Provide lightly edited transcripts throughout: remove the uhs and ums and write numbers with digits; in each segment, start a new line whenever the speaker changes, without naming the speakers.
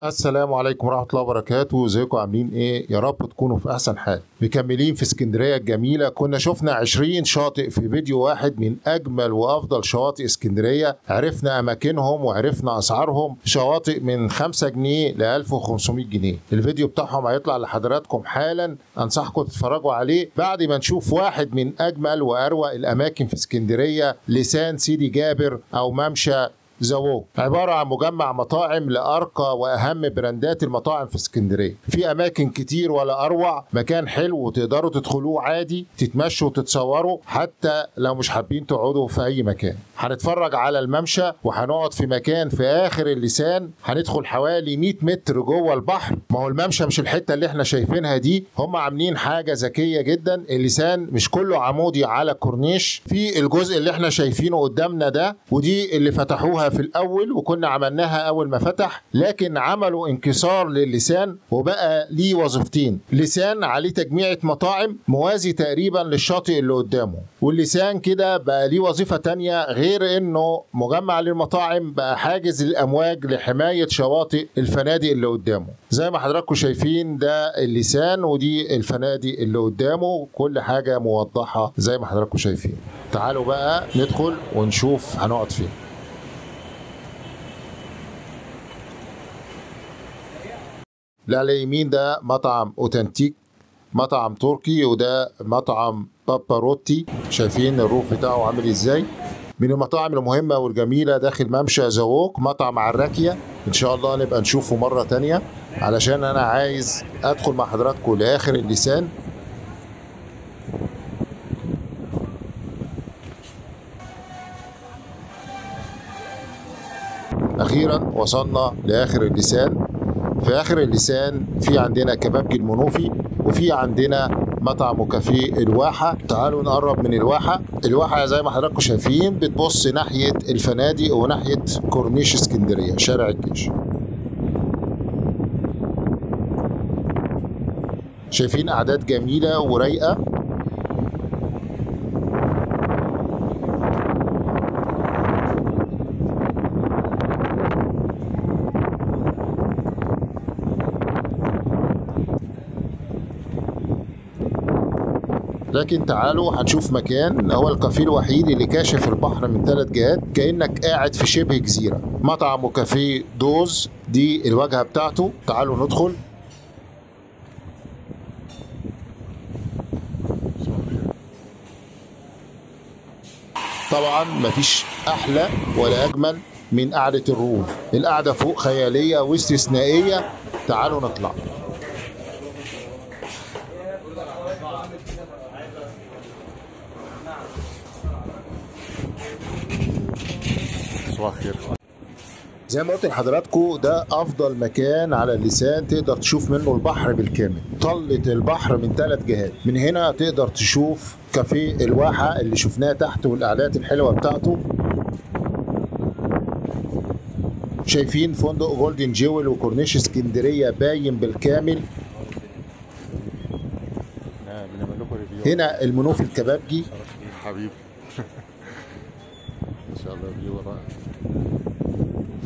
السلام عليكم ورحمة الله وبركاته. ازيكم عاملين ايه؟ يا رب تكونوا في احسن حال. مكملين في اسكندرية الجميلة. كنا شفنا 20 شاطئ في فيديو واحد من اجمل وافضل شواطئ اسكندرية، عرفنا اماكنهم وعرفنا اسعارهم. شواطئ من 5 جنيه ل 1500 جنيه. الفيديو بتاعهم هيطلع لحضراتكم حالا، انصحكم تتفرجوا عليه بعد ما نشوف واحد من اجمل واروق الاماكن في اسكندرية، لسان سيدي جابر او ممشى The Walk. عبارة عن مجمع مطاعم لأرقى وأهم براندات المطاعم في اسكندرية. في أماكن كتير ولا أروع، مكان حلو وتقدروا تدخلوه عادي، تتمشوا وتتصوروا حتى لو مش حابين تقعدوا في أي مكان. هنتفرج على الممشى وهنقعد في مكان في آخر اللسان، هندخل حوالي 100 متر جوه البحر. ما هو الممشى مش الحتة اللي احنا شايفينها دي، هم عاملين حاجة ذكية جدا. اللسان مش كله عمودي على الكورنيش، في الجزء اللي احنا شايفينه قدامنا ده، ودي اللي فتحوها في الأول وكنا عملناها أول ما فتح، لكن عملوا انكسار للسان وبقى ليه وظيفتين. لسان عليه تجميعة مطاعم موازي تقريبا للشاطئ اللي قدامه، واللسان كده بقى ليه وظيفة تانية غير انه مجمع للمطاعم، بقى حاجز للأمواج لحماية شواطئ الفنادق اللي قدامه. زي ما حضراتكم شايفين ده اللسان ودي الفنادق اللي قدامه، كل حاجة موضحة زي ما حضراتكم شايفين. تعالوا بقى ندخل ونشوف هنقعد فين. لا، على اليمين ده مطعم اوتنتيك، مطعم تركي، وده مطعم باباروتي. شايفين ال roof بتاعه عامل ازاي؟ من المطاعم المهمة والجميلة داخل ممشى The Walk، مطعم عراكية. ان شاء الله نبقى نشوفه مرة تانية، علشان انا عايز ادخل مع حضراتكم لاخر اللسان. اخيرا وصلنا لاخر اللسان. في آخر اللسان في عندنا كبابجي المنوفي، وفي عندنا مطعم وكافيه الواحة. تعالوا نقرب من الواحة. الواحة زي ما حضراتكم شايفين بتبص ناحية الفنادق وناحية كورنيش اسكندرية شارع الجيش. شايفين أعداد جميلة ورايقة. لكن تعالوا هنشوف مكان هو الكافيه الوحيد اللي كاشف البحر من 3 جهات، كأنك قاعد في شبه جزيرة. مطعم وكافيه دوز، دي الواجهة بتاعته. تعالوا ندخل. طبعا مفيش أحلى ولا أجمل من قعدة الروف، القعدة فوق خيالية واستثنائية. تعالوا نطلع. زي ما قلت لحضراتكم ده افضل مكان على اللسان تقدر تشوف منه البحر بالكامل. طلة البحر من 3 جهات. من هنا تقدر تشوف كافيه الواحة اللي شفناه تحت والقعدات الحلوة بتاعته. شايفين فندق جولدن جويل وكورنيش اسكندرية باين بالكامل. هنا المنوفي الكبابجي
حبيبي ان شاء الله view رائع.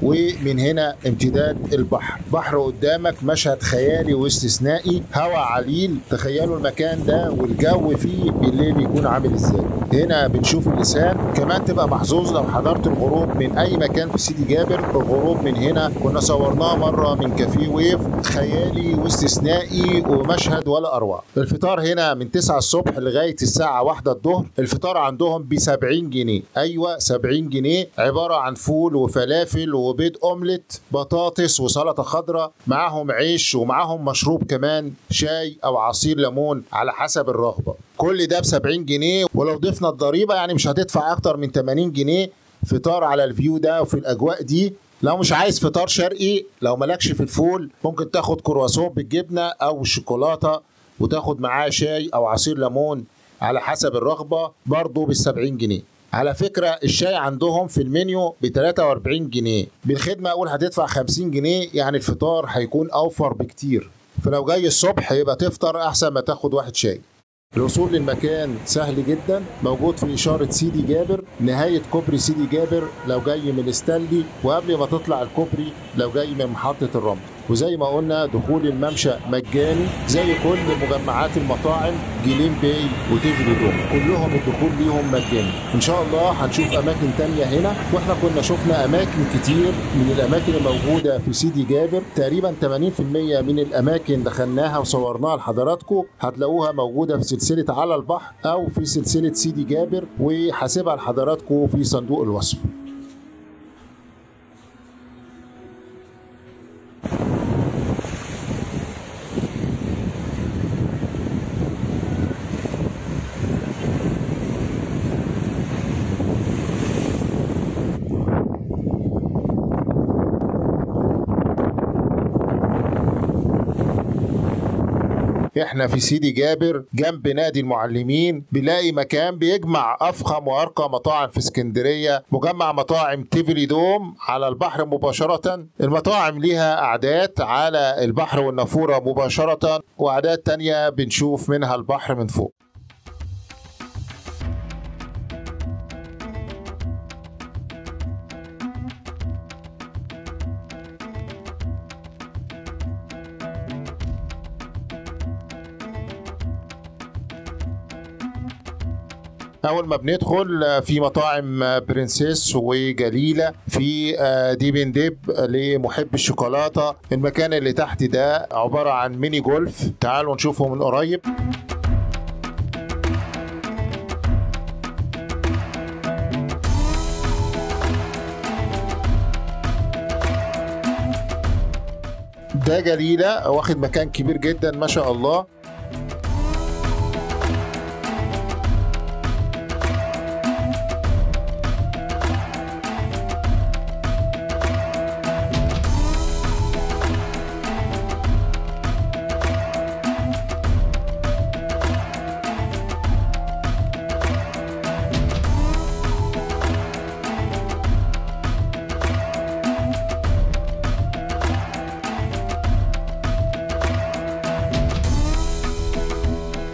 ومن هنا امتداد البحر، بحر قدامك، مشهد خيالي واستثنائي، هواء عليل. تخيلوا المكان ده والجو فيه بالليل يكون عامل ازاي. هنا بنشوف اللسان. كمان تبقى محظوظ لو حضرت الغروب من اي مكان في سيدي جابر. الغروب من هنا كنا صورناه مرة من كافيه ويف، خيالي واستثنائي ومشهد ولا اروع. الفطار هنا من 9 الصبح لغاية الساعة 1 الظهر. الفطار عندهم ب 70 جنيه. ايوه 70 جنيه، عبارة عن فول وفلافل وبيض اومليت، بطاطس وسلطة خضراء، معاهم عيش ومعاهم مشروب كمان، شاي او عصير ليمون على حسب الرغبة. كل ده ب 70 جنيه، ولو ضفنا الضريبة يعني مش هتدفع اكتر من 80 جنيه فطار على ال view ده وفي الاجواء دي. لو مش عايز فطار شرقي، لو مالكش في الفول، ممكن تاخد كرواسون بالجبنه او الشوكولاتة وتاخد معاه شاي او عصير ليمون على حسب الرغبة، برضه بال 70 جنيه. على فكرة الشاي عندهم في المنيو ب 43 جنيه، بالخدمة أقول هتدفع 50 جنيه، يعني الفطار هيكون أوفر بكتير. فلو جاي الصبح يبقى تفطر أحسن ما تاخد واحد شاي. الوصول للمكان سهل جدا، موجود في إشارة سيدي جابر، نهاية كوبري سيدي جابر لو جاي من ستانلي، وقبل ما تطلع الكوبري لو جاي من محطة الرمل. وزي ما قلنا دخول الممشى مجاني زي كل مجمعات المطاعم جليم باي وتيفولي دوم، كلهم الدخول ليهم مجاني. ان شاء الله هنشوف اماكن تانية هنا، واحنا كنا شفنا اماكن كتير من الاماكن الموجودة في سيدي جابر. تقريبا 80% من الاماكن دخلناها وصورناها لحضراتكم هتلاقوها موجودة في سلسلة على البحر او في سلسلة سيدي جابر، وحاسبها لحضراتكم في صندوق الوصف. احنا في سيدي جابر جنب نادي المعلمين، بنلاقي مكان بيجمع افخم وارقى مطاعم في اسكندرية، مجمع مطاعم تيفولي دوم على البحر مباشرة. المطاعم ليها قعدات على البحر والنافوره مباشرة، وقعدات تانية بنشوف منها البحر من فوق. أول ما بندخل في مطاعم برنسيس وجليلة، في ديب ديب لمحب الشوكولاتة. المكان اللي تحت ده عبارة عن mini golf، تعالوا نشوفه من قريب. ده جليلة واخد مكان كبير جدا ما شاء الله.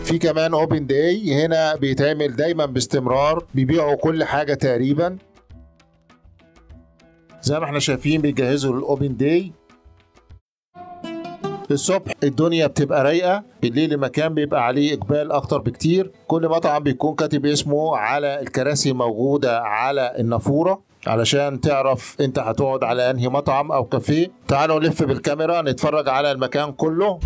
في كمان open day هنا بيتعمل دايما باستمرار، بيبيعوا كل حاجة تقريبا زي ما احنا شايفين، بيجهزوا لل open day. الصبح الدنيا بتبقى رايقة، بالليل المكان بيبقى عليه اقبال اكتر بكتير. كل مطعم بيكون كاتب اسمه على الكراسي موجودة على النافوره علشان تعرف انت هتقعد على انهي مطعم او كافيه. تعالوا نلف بالكاميرا نتفرج على المكان كله.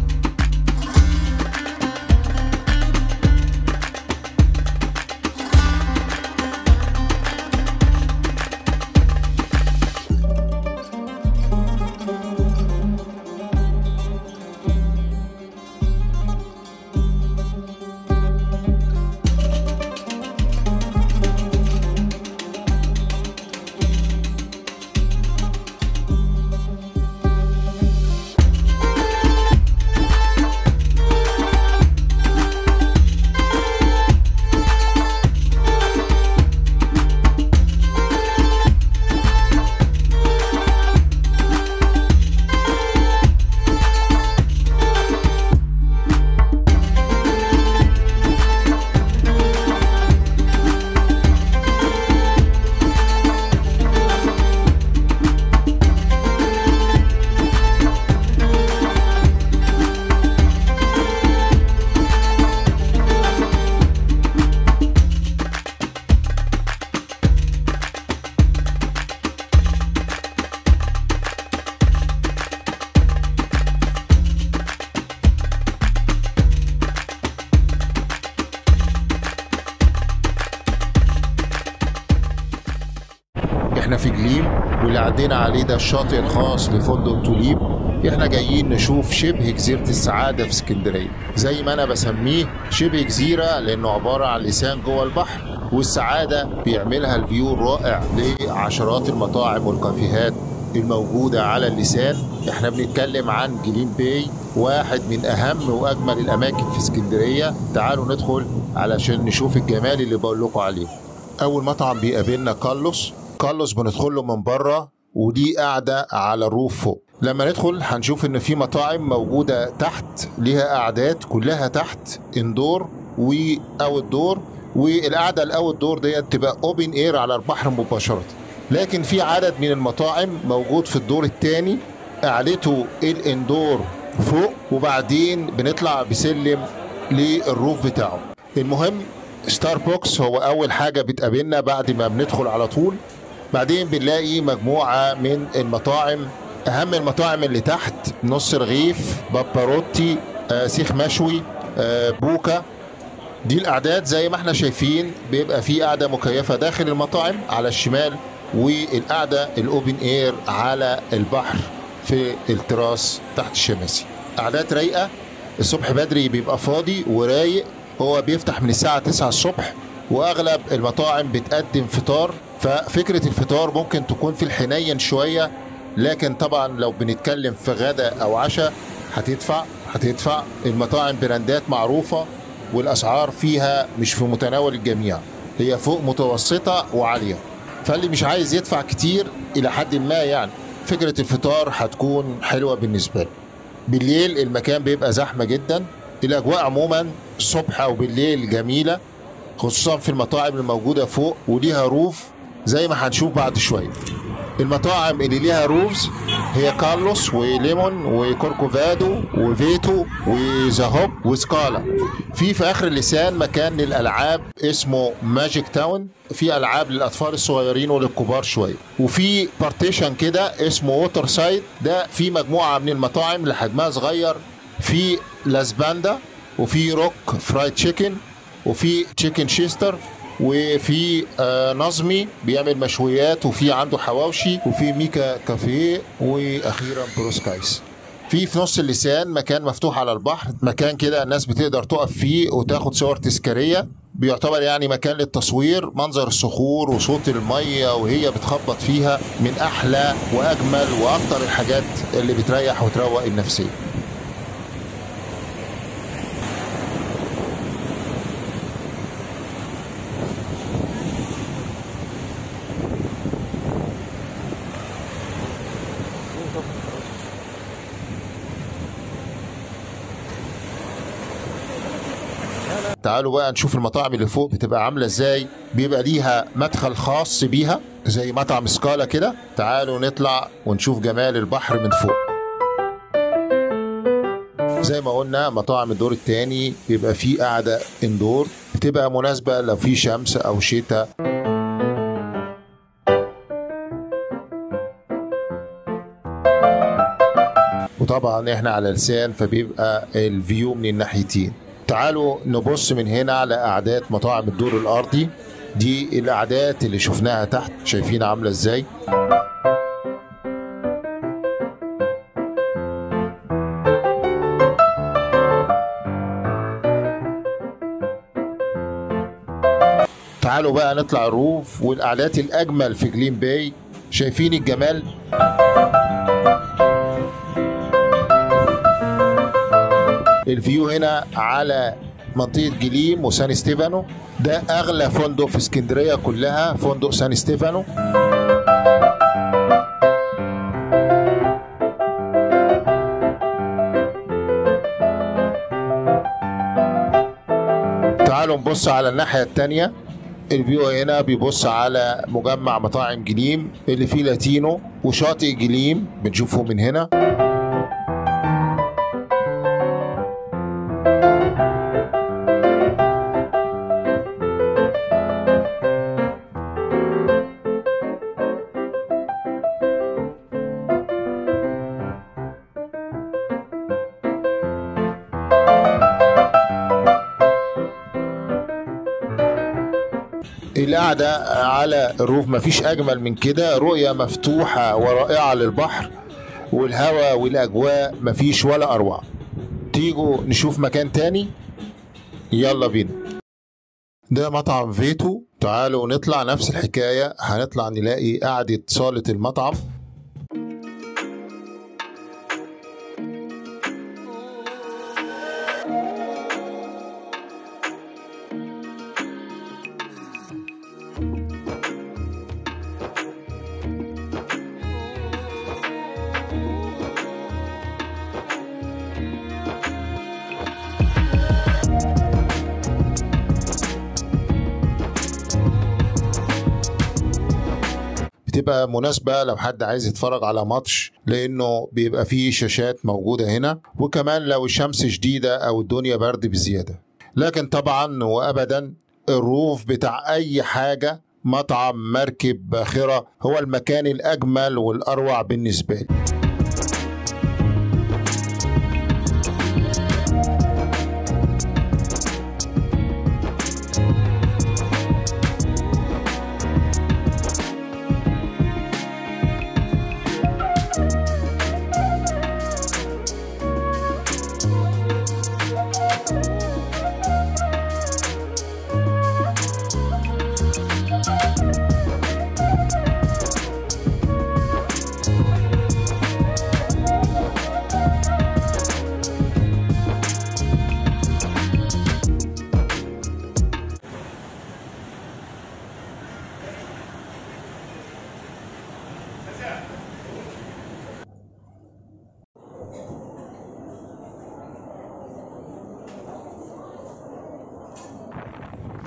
احنا في جليم، واللي عدينا عليه ده الشاطئ الخاص لفندق توليب. احنا جايين نشوف شبه جزيرة السعادة في اسكندرية، زي ما انا بسميه شبه جزيرة لانه عبارة عن لسان جوه البحر، والسعادة بيعملها ال view الرائع لعشرات المطاعم والكافيهات الموجودة على اللسان. احنا بنتكلم عن جليم باي، واحد من اهم واجمل الاماكن في اسكندرية. تعالوا ندخل علشان نشوف الجمال اللي بقول لكم عليه. اول مطعم بيقابلنا كارلوس. كارلوس بندخله من بره، ودي قاعدة على ال roof فوق. لما ندخل هنشوف ان في مطاعم موجودة تحت ليها قعدات كلها تحت indoor و outdoor، والقعده ال outdoor ديت تبقى open air على البحر مباشرة. لكن في عدد من المطاعم موجود في الدور الثاني، قعدته ال indoor فوق، وبعدين بنطلع بسلم لل roof بتاعه. المهم ستاربكس هو اول حاجة بتقابلنا بعد ما بندخل على طول. بعدين بنلاقي مجموعة من المطاعم، اهم المطاعم اللي تحت نص رغيف، باباروتي، سيخ مشوي، بوكا. دي القعدات زي ما احنا شايفين، بيبقى في قعدة مكيفة داخل المطاعم على الشمال، والقعدة ال open air على البحر في التراس تحت الشماسي. قعدات رايقة، الصبح بدري بيبقى فاضي ورايق. هو بيفتح من الساعة 9 الصبح، واغلب المطاعم بتقدم فطار، ففكرة الفطار ممكن تكون في الحنين شوية، لكن طبعا لو بنتكلم في غدا او عشاء هتدفع. المطاعم براندات معروفة، والاسعار فيها مش في متناول الجميع، هي فوق متوسطة وعالية، فاللي مش عايز يدفع كتير الى حد ما يعني فكرة الفطار هتكون حلوة بالنسبة له. بالليل المكان بيبقى زحمة جدا. الاجواء عموما الصبح او بالليل جميلة، خصوصا في المطاعم الموجودة فوق وليها roof زي ما هنشوف بعد شوية. المطاعم اللي ليها roofs هي كارلوس وليمون وكوركوفادو وفيتو وزهوب وسكالا. في اخر اللسان مكان للالعاب اسمه Magic Town، في العاب للاطفال الصغيرين وللكبار شوية. وفي partition كده اسمه Waterside، ده في مجموعة من المطاعم اللي حجمها صغير، في لاسباندا وفي Rock Fried Chicken وفي Chicken شيستر وفي نظمي بيعمل مشويات، وفي عنده حواوشي، وفي ميكا كافيه، واخيرا بروسكايس. في نص اللسان مكان مفتوح على البحر، مكان كده الناس بتقدر تقف فيه وتاخد صور تذكارية، بيعتبر يعني مكان للتصوير. منظر الصخور وصوت المية وهي بتخبط فيها من احلى واجمل واكتر الحاجات اللي بتريح وتروق النفسية. تعالوا بقى نشوف المطاعم اللي فوق بتبقى عاملة ازاي. بيبقى ليها مدخل خاص بيها زي مطعم سكالا كده. تعالوا نطلع ونشوف جمال البحر من فوق. زي ما قلنا مطاعم الدور الثاني بيبقى فيه قعدة اندور، بتبقى مناسبة لو في شمس او شتاء. وطبعا احنا على لسان، فبيبقى ال view من الناحيتين. تعالوا نبص من هنا على قعدات مطاعم الدور الارضي. دي القعدات اللي شفناها تحت، شايفين عامله ازاي. تعالوا بقى نطلع ال roof والقعدات الاجمل في جليم باي. شايفين الجمال؟ ال view هنا على منطقة جليم وسان ستيفانو. ده أغلى فندق في اسكندرية كلها، فندق سان ستيفانو. تعالوا نبص على الناحية التانية. ال view هنا بيبص على مجمع مطاعم جليم اللي فيه لاتينو وشاطئ جليم، بنشوفه من هنا. القعدة على الروف مفيش أجمل من كده، رؤية مفتوحة ورائعة للبحر والهواء والأجواء، مفيش ولا أروع. تيجوا نشوف مكان تاني، يلا بينا. ده مطعم فيتو. تعالوا نطلع نفس الحكاية، هنطلع نلاقي قعدة صالة المطعم. بتبقى مناسبة لو حد عايز يتفرج على ماتش لانه بيبقى فيه شاشات موجودة هنا، وكمان لو الشمس شديدة او الدنيا برد بزيادة. لكن طبعا وابدا ال roof بتاع اي حاجة، مطعم، مركب، باخرة، هو المكان الاجمل والاروع بالنسبة لي.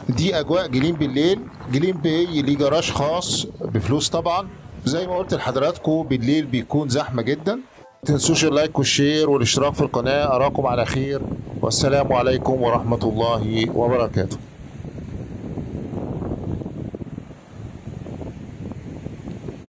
دي اجواء جليم بالليل. جليم باي ليه جراج خاص بفلوس طبعا، زي ما قلت لحضراتكم بالليل بيكون زحمة جدا. متنسوش ال like وال share والاشتراك في القناة. اراكم على خير، والسلام عليكم ورحمة الله وبركاته.